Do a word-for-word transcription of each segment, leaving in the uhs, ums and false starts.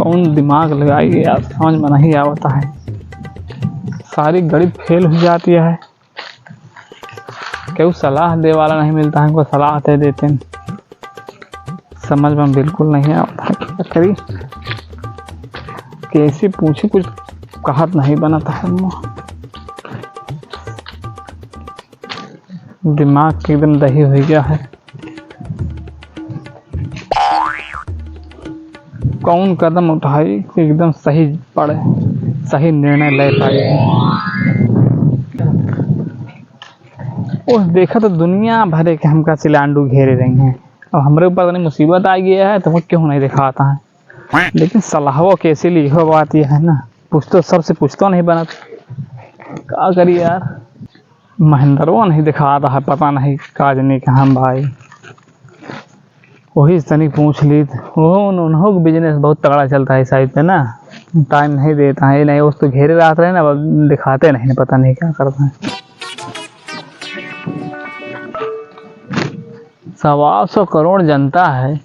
कौन दिमाग लगाई यार, समझ में नहीं आवता है, सारी गणित फेल हो जाती है। केहू सलाह दे वाला नहीं मिलता है, हमको सलाह दे देते हैं, समझ में बिल्कुल नहीं आवता है, क्या करी, कैसे पूछी, कुछ कहत नहीं बनता है। दिमाग के एकदम दही हो गया है। कौन कदम उठाई कि एकदम सही पड़े, सही निर्णय ले पाए। ओह, देखा तो दुनिया भरे के हमका चिलांडू घेरे रही हैं। अब हमरे ऊपर इतनी मुसीबत आ गई है, तो वो क्यों नहीं दिखाता है? लेकिन सलाहवा कैसे ली हो, बात यह है ना, पूछ तो सबसे पूछ तो नहीं बनत। का करी यार, महेंद्रवा नहीं दिखाता है, पता नहीं का जनी कहाँ भाई। वही से तनी पूछ ली। वो उन-, उन्हों का business बहुत तगड़ा चलता है इस side पे ना, time नहीं देता है, नहीं उस तो घेरे रहत रहे ना, अब दिखाते नहीं, पता नहीं क्या करता है। सवा सौ करोड़ जनता है,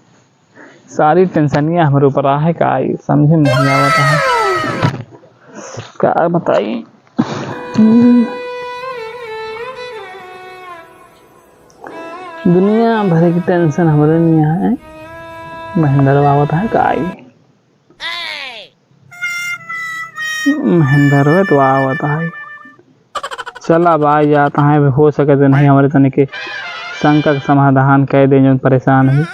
सारी टेंशनिया हमरे ऊपर आहे का, ई समझे में नहीं आवत है, का बताई। दुनिया भर की टेंशन हमरे नहीं है, महेंद्र आवत है का, ई महेंद्र तो आवत है। चला अब आ जाता है, हो सके तो नहीं हमारे तनी के शंका के समाधान कर दे, जौन परेशान है।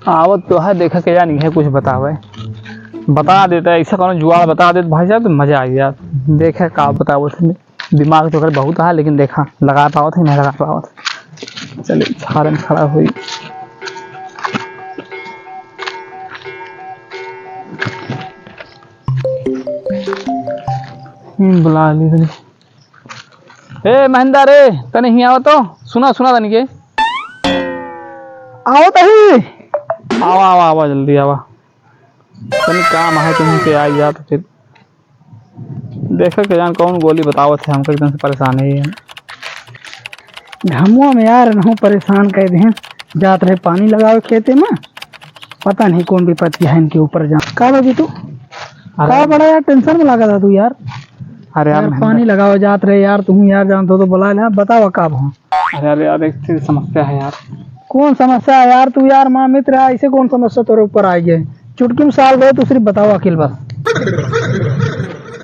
आवत तो है, देखा के जानी है कुछ बतावे, बता देता है, ऐसा कौनो जुगाड़ बता देता भाई साहब तो मजा आ गया। देखा का बतावत है। दिमाग तो ओकर बहुत है, लेकिन देखा, लगा पावत है, नहीं लगा पावत है। चलिए, फार्म खड़ा हुई। हम्म, बुला ली तनी। ए, महेंद्र रे, तनी हियाँ आवा तो। सुना, सुना तनी के। आओ तही। आवा, आवा, आवा, जल्दी आवा। तनी काम है, तुमके आई जा तो फिर। देखा के जान कौन गोली बतावत है, हमका एकदम से परेशान है। घमुआ में यार, नहु परेशान कर दे। जात रहे पानी लगावे खेते में, पता नहीं कौन विपत्ति है इनके ऊपर। जान का बा जीतू? अरे का बड़ा यार टेंशन में लगा था तू यार। अरे यार यार, महेंद्र। पानी लगावे जात रहे यार, तू यार जान तो, तो बुला ले, बतावा का भा। अरे, अरे यार, एक चीज समस्या है यार। कौन समस्या है यार? तू यार माँ मित्र है, ऐसे कौन समस्या तोरे ऊपर आई है? चुटकी में साल रहे, तू सिर्फ बताओ अकेल बस।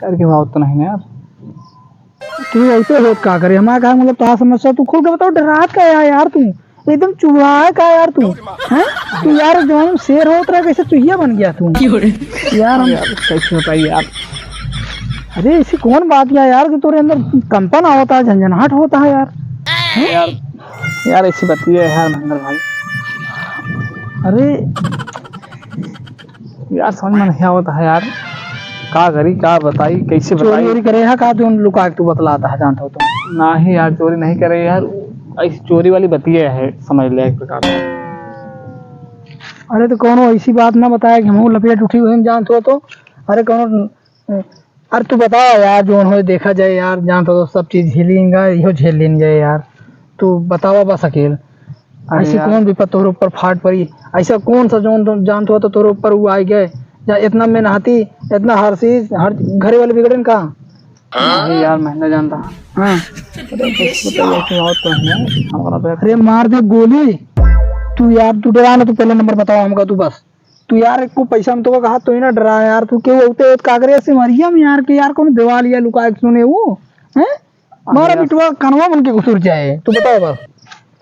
यार, के भाव तो नहीं ना यार। तू ऐसे हो का करे? हमारा कहा मतलब, तो समस्या तू खुल के बताओ, डरात का है यार तू? एकदम चुहा है का यार तू? हैं? तू यार जवानी में शेर होत रहा, कैसे चुहिया बन गया तू? यार, हम यार, कैसे बताइए यार? अरे, ऐसी कौन बात है यार कि तोरे अंदर कंपन आवता है, झंझनाहट होता है यार? हैं? यार, यार, ऐसी बात ये है यार, महेंद्र भाई। अरे यार, समझ में नहीं आवता है यार, का करी, का बताई, कैसे चोरी बताई? वोरी करे है का, जो लुका के तू बतलाता है, जानता हो तो? नहीं यार, चोरी नहीं करे यार, ऐसी चोरी वाली बतिया है, समझ ले एक प्रकार से। अरे, तो कौनो ऐसी बात ना बताया कि हम लपेट उठी हुई, जानते हो तो। अरे, कौनो अरे तू बतावा यार, जौन होए देखा जाए यार, जान तो सब चीज झेलेंगा, इहो झेल लेन जाए यार। तू बतावा बस अकेल, अरे ऐसी यार। कौन विपत तोहरे ऊपर फाट पड़ी? ऐसा कौन सा जौन तो जान तो, तो तोहरे ऊपर वो आ गए, या इतना मेहनती, इतना हर चीज, हर घरे वाले बिगड़न का? नहीं यार, मैं नहीं जानता। हाँ। अरे कुछ बताइए, ऐसी बात तो है, हमारा तो अरे मार दे गोली। तू यार, तू डरा ना, तू पहले नंबर बतावा हमका, तू बस। तू यार, एको पैसा में तो कहा तो ही ना डरा यार, तू क्यों होते हो कागरे से मरिया में यार के यार, कौन देवाल या लुका के सुने वो, हैं? अरे मारा यार। बिटवा कनवा बन के घुसुर जाए, तू बताओ बस।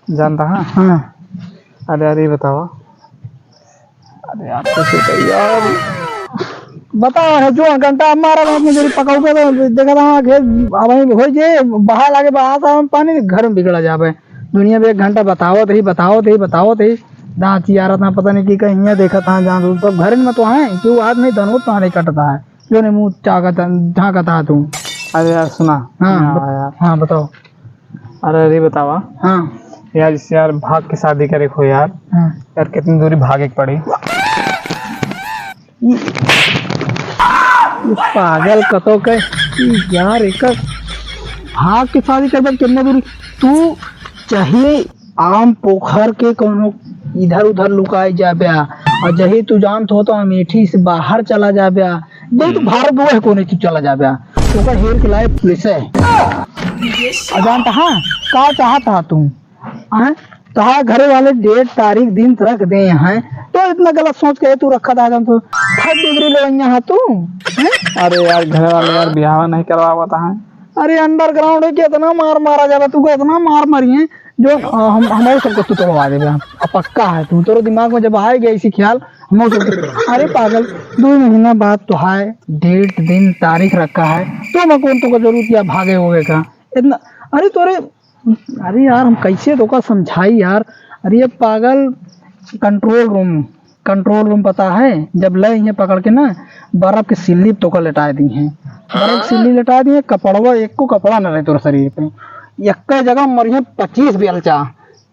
जानता है? हाँ। अरे यार, ये बतावा। अरे यार, कैसे बताइए यार? बताओ है, जो घंटा हमारा बाप में जरी पकाऊ के तो देखा था, आंखें अब हो जे, बहा लागे, बहा था हम पानी, घर में बिगड़ा जावे। दुनिया में एक घंटा बतावत ही, बतावत ही, बतावत ही। दांत चियारत ना, पता नहीं की कहीं हियां देखत हाँ, जहाँ सब घर में तो हैं, कि वो आदमी धनोत तो नहीं कटता है, जो ने मुंह चाकत, झांकत है तू। अरे यार, सुना। हाँ, सुना बत-, यार। हाँ, बताओ। अरे, अरे, बतावा। हाँ। यार, इस यार, भाग के शादी करे को यार। हाँ। यार, कितनी दूरी भागे के पड़ी। ई पागल कतो के, ई यार, एक भाग के शादी करबे, कितने दूर तू चाहे आम पोखर के कौनो इधर उधर लुकाए जाब्या, और जही तू जानत हो तो अमेठी से बाहर चला जाब्या, जही तू हम्म। भारत द्रोह कोने तू चला जाब्या, तो ओकर हेर के लाए पुलिस है। और जानत हा, का चाहत हा तू? हैं? तोहार घरे वाले डेट, तारीख, दिन रख दे हैं, तो इतना गलत सोच के तू रखा था, हम तो थर्ड डिग्री लेवइया हा तू, हैं? अरे यार, घरे वाले यार बियाह नहीं करवावत हैं। अरे underground है, कितना मार मारा जाला, तू इतना मार मारी है, जो, अ, हम, हमारे सबको तू तोड़वा देबे, अब पक्का है तू, तोरे दिमाग में जब आए गया इसी ख्याल, हम सब, अरे पागल, दो महीना बाद तो है, डेट, दिन, तारीख रखा है, तो मैं कौन तुमको जरूरत या भागे होगे का? इतना, अरे तोरे अरे यार, हम कैसे तोका समझाई यार? अरे ये पागल, control room, control room पता है? जब ले इहे पकड़ के ना, बर्फ के सिल्ली तोका लेटाए दी हैं, बर्फ की सिल्ली लेटाए दी हैं, कपड़वा, एको कपड़ा न रहे तोर शरीर पे, एक जगह मरिहे पच्चीस बेलचा,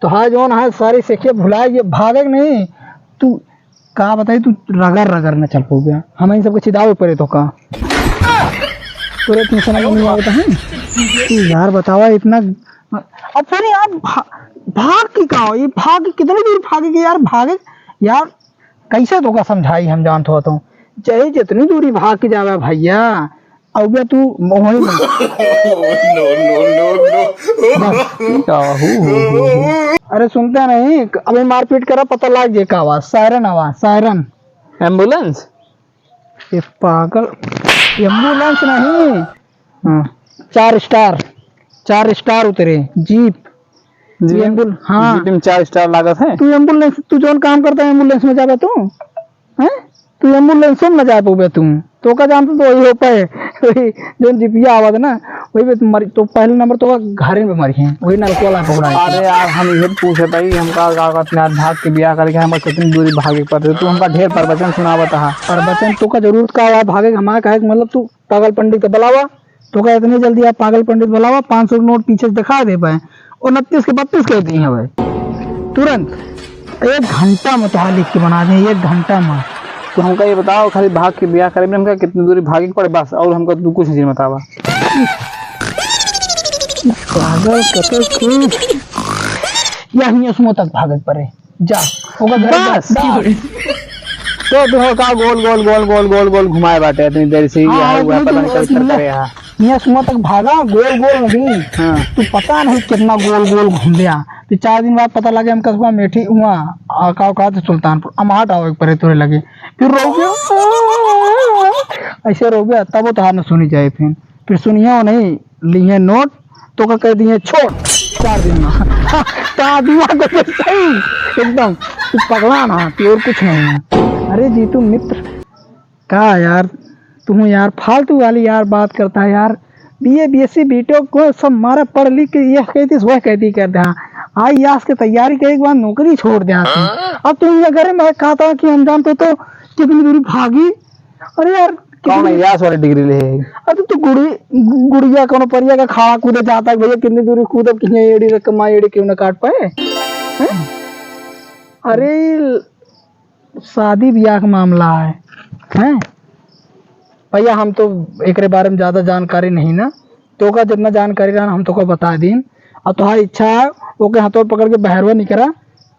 तो है जौन है सारी सेखे भुलाए, ये भागे नहीं, तू का बताई, तू रगड़ रगड़ न चल पउबे। हम इन सबके चिदावे पड़े तो का? तोरे इतने समझ में नहीं आवता है? तू यार बतावा इतना, अब फिर यार भा-, भाग की का हो? ये भाग कितनी दूर भागे के यार, भागे यार, कैसे तो का समझाई हम जानत हो तो? चाहे जितनी दूरी भाग के जावे भैया, अउबे तू मोहनी में। No, no, no, no। बस। का हो, हो, हो, हो। अरे सुनते नहीं, अभी मारपीट करा, पता लाग जाए का आवाज, सायरन आवाज, सायरन। Ambulance? ये पागल, ambulance नहीं। हाँ। चार star, चार star उतरे, जीप। जीप ये में, एम्बुल-, हाँ। जीप में चार star लागत है। तू ambulance, तू जौन काम करता है ambulance में जाबे तू? हैं? तू ambulance में ना जा पउबे तू। तो का जानत तो वही हो पाए, वही जौन जिपिया आवत ना, वही पे मरी, तो पहले नंबर तो घरे में मरी है, वही नलके वाला पकड़ा है। अरे यार, हम इहे पूछत हई, हमका का कहत यार, भाग के बियाह करके हमका कितनी दूरी भागे के पड़त है, तू हमका ढेर प्रवचन सुनावत हा। प्रवचन तो का जरूरत का है भागे के, हमारा कहे के मतलब तू पागल पंडित के बुलावा, तो का इतनी जल्दी आप पागल पंडित बुलावा, पाँच सौ के नोट पीछे से दिखा दे पाए, उनतीस के बत्तीस कर दी है भाई, तुरंत एक घंटा में तोहार लिख के बना दे, एक घंटा में। तो हमका ये बताओ, खाली भाग के बियाह करे में हमका कितनी दूरी भागे के पड़े बस, और हमका तू कुछ नहीं बतावा। पागल कते तू, या हियां सुमो तक भागे के पड़े, जा, ओकर घर बस। जा। तो तू का गोल गोल गोल गोल गोल गोल घुमाए बाटे इतनी देर से, ये हाँ, है, वो है, इतनी पता दूर, नहीं कब इतना इतनी करे है। हियाँ सुबह तक भागा, गोल गोल नहीं। हाँ। तू पता नहीं कितना गोल गोल घूम लिया। फिर चार दिन बाद पता लगे हम कसबा मेठी हुआ, आ, का, का तो सुल्तानपुर, अमाट आवे के परे तोरे लगे। फिर रो गया, ऐसे रो गया, तब वो तहार न सुनी जाए। फिर, फिर सुनिया नहीं, लिए नोट, तो का कह दिए छोड़, चार दिन में। तो आदमी को तो सही, एकदम, तू पगला ना, तू और कुछ नहीं है। अरे जीतू मित्र, का यार, तू यार फालतू वाली यार बात करता है यार। बीए, बीएससी, बीटेक को सब मारा पढ़ लिख के यह कहती वह कहती कर दे। आईएएस की तैयारी करे के बाद नौकरी छोड़ दिया तू। अब तू ये घर में कहता कि हम जानते तो कितनी दूरी भागी। अरे यार, कौन कितनी है यास वाली डिग्री ले है? अरे तू गुड़ी-, गु-, गुड़िया कौनो परिया का खाड़ा कूदे जाता है भैया, कितनी दूरी कूदब, कितनी एड़ी रकम, माँ एड़ी क्यों ना काट पाए? हैं? अरे शादी ब्याह का मामला है, हैं? भैया, हम तो एकरे बारे में ज्यादा जानकारी नहीं ना, तोका जितना जानकारी रहा, हम तोका बता दीन। अब तोहार इच्छा है, ओके हाथों पकड़ के बहरवा निकरा,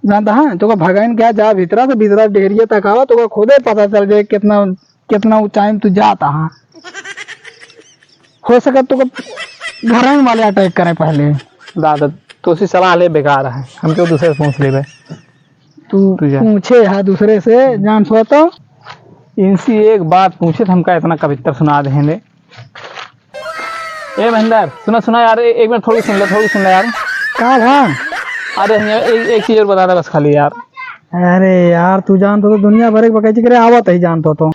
जानता है, तोका भगाइन क्या, जा भीतरा से, भीतरा डेहरिया तक आवा, तोका खुदे पता चल जाए कितना, कितना ऊंचाई में तू जाता है। हो सके तो घर वाले अटैक करें पहले। दादा, तो उसी सलाह ले बेकार है, हम क्यों दूसरे से पूछ लेबे? तू तू जा। पूछे हा दूसरे से, जान सो तो। इनसे एक बात पूछे तो हमका इतना कवित्तर सुना देहें दे। ए महेंद्र, सुना, सुना यार, ए-, एक मिनट थोड़ी सुन ले, थोड़ी सुन ले यार। का भा? अरे भैया, एक, एक चीज और बता दे बस खाली यार। अरे यार, तू जान तो, तो दुनिया भर के बकैती करे आवत ही जान तो, तो।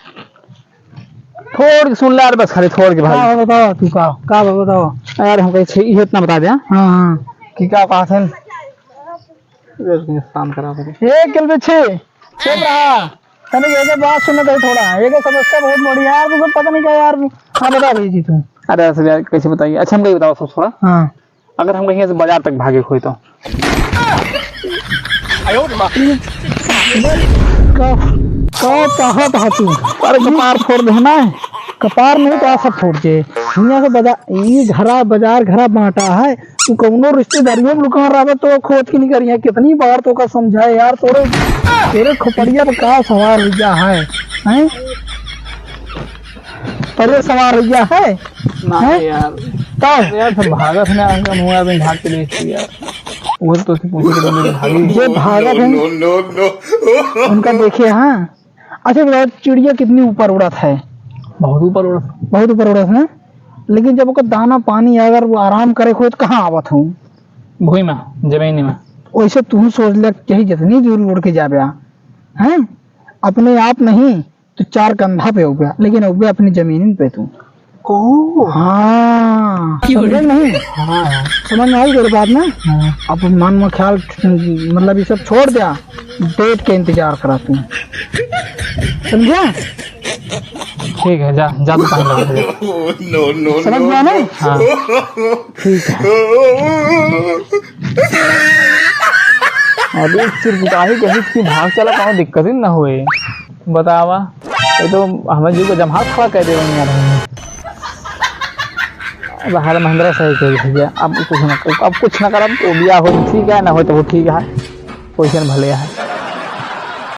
थोड़ के सुन ले यार, बस खाली थोड़ के भाई। का बा बतावा तू, का, का बा बतावा? यार हमका इच्छे इहे इतना बता दे, हाँ? हाँ, हाँ। कि का कहत हन? एक मिनट काम करा दे। ए, किल पीछे, चुप रहा। तने एगो बात सुन दे थोड़ा, एगो समस्या बहुत बड़ी यार, तुमको पता नहीं का यार। हाँ, बता भाई जी तू। अरे सर यार, कैसे बताइए? अच्छा, हमको ये बताओ सब थोड़ा। हाँ। अगर हम कहीं से बाजार तक भागे होई तो? का, का चाहत हा तू? अरे कपार फोड़ देना है। कपार नहीं तो आ सब फोड़ दे। दुनिया से बाजार, ई घरा, बाजार घरा बांटा है। तू कौनो रिश्तेदारियों में लुका रहा तो खोज के नहीं करिया। कितनी बार तो का समझाए यार, तोरे, तेरे खोपड़िया पे का सवार हो गया है, हैं? तेरे सवार हो गया है, ना हैं? यार। तब? यार, सब भागत है ना, हम हुआ अभी भाग के देखते यार। वो तो उससे पूछे कि तुम भागी। ये भागत है। No, no, no, no। उनका देखिए, हाँ। अच्छा, बताओ, चिड़िया कितनी ऊपर उड़त है? बहुत ऊपर उड़त। बहुत ऊपर उड़त है, लेकिन जब ओकर दाना पानी अगर वो आराम करे खोए, तो कहाँ आवत हूँ? भूमि में, जमीन में। वैसे तू सोच ले, चाहे जितनी दूर उड़ के जाबे, हैं? अपने आप नहीं, तो चार कंधा पे उबे, लेकिन उबे अपनी जमीन पे तू। ओह। हाँ, समझे नहीं? हाँ। समझ में आई तेरे बात ना? हाँ। अब मन में ख्याल, मतलब, ये सब छोड़ दिया, डेट के इंतजार करा तू, समझा? ठीक है, जा, जा, दुकान लगा दे। No, no, समझ में आना? हाँ। ठीक है। अरे, चिरकुटाही के बीच की भाग चला, कौनो दिक्कत ही ना होए। बतावा, ये तो हमें जीव का जम्हार खड़ा कर दे रही है। अब हर महिंद्रा सही कही भैया, अब कुछ ना, अब कुछ ना करब, तो बिया हो ठीक है, ना हो तो वो ठीक है, वैसे भले है।